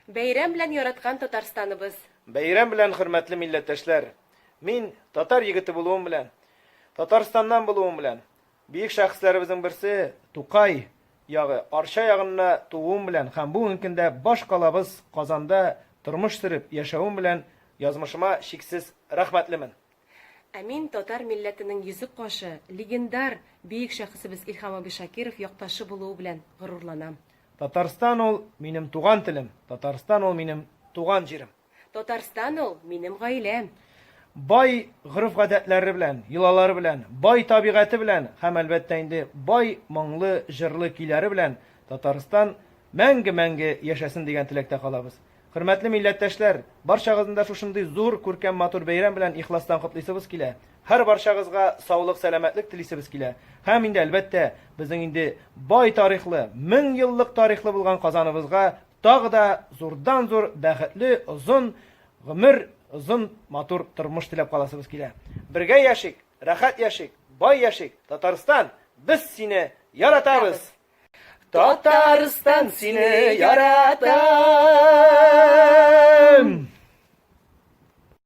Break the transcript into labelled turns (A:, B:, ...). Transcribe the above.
A: Бәйрәм белән яраткан Татарстаныбыз!
B: Бәйрәм белән, хөрмәтле милләттәшләр! Мин, татар егете булуым белән, Татарстаннан булуым белән, бөек шәхесләребезнең берсе Тукай ягы, Арча ягында тууым белән һәм бүгенге көндә баш калабыз Казанда тормыш сөреп яшәвем белән язмышыма чиксез рәхмәтлемен.
A: Ә мин татар милләтенең йөзек кашы, легендар бөек шәхесебез Илһам абый Шакиров якташы булуы белән горурланам.
B: Татарстан ул, минем туган телем, Татарстан ул, минем туган җирем.
A: Татарстан ул, минем гаиләм.
B: Бай гореф-гадәтләре белән, йолалары белән, бай табигате белән һәм, әлбәттә инде, бай моңлы, җырлы көйләре белән Татарстан мәңге-мәңге яшәсен дигән теләктә калабыз. Хөрмәтле милләттәшләр, барчагызны да шушындый зур, күркәм, матур бәйрәм белән ихластан котлыйсыбыз килә. Һәр барчагызга саулык, сәламәтлек телисебез килә. Һәм инде, әлбәттә, безнең инде бай тарихлы, 1000 еллык тарихлы булган Казаныбызга тагы да зурдан-зур бәхетле, озын гомер, озын матур тормыш теләп каласыбыз килә. Бергә яшик, рәхәт яшик, бай яшик, Татарстан, без сине яратабыз! Татарстан сине ярата!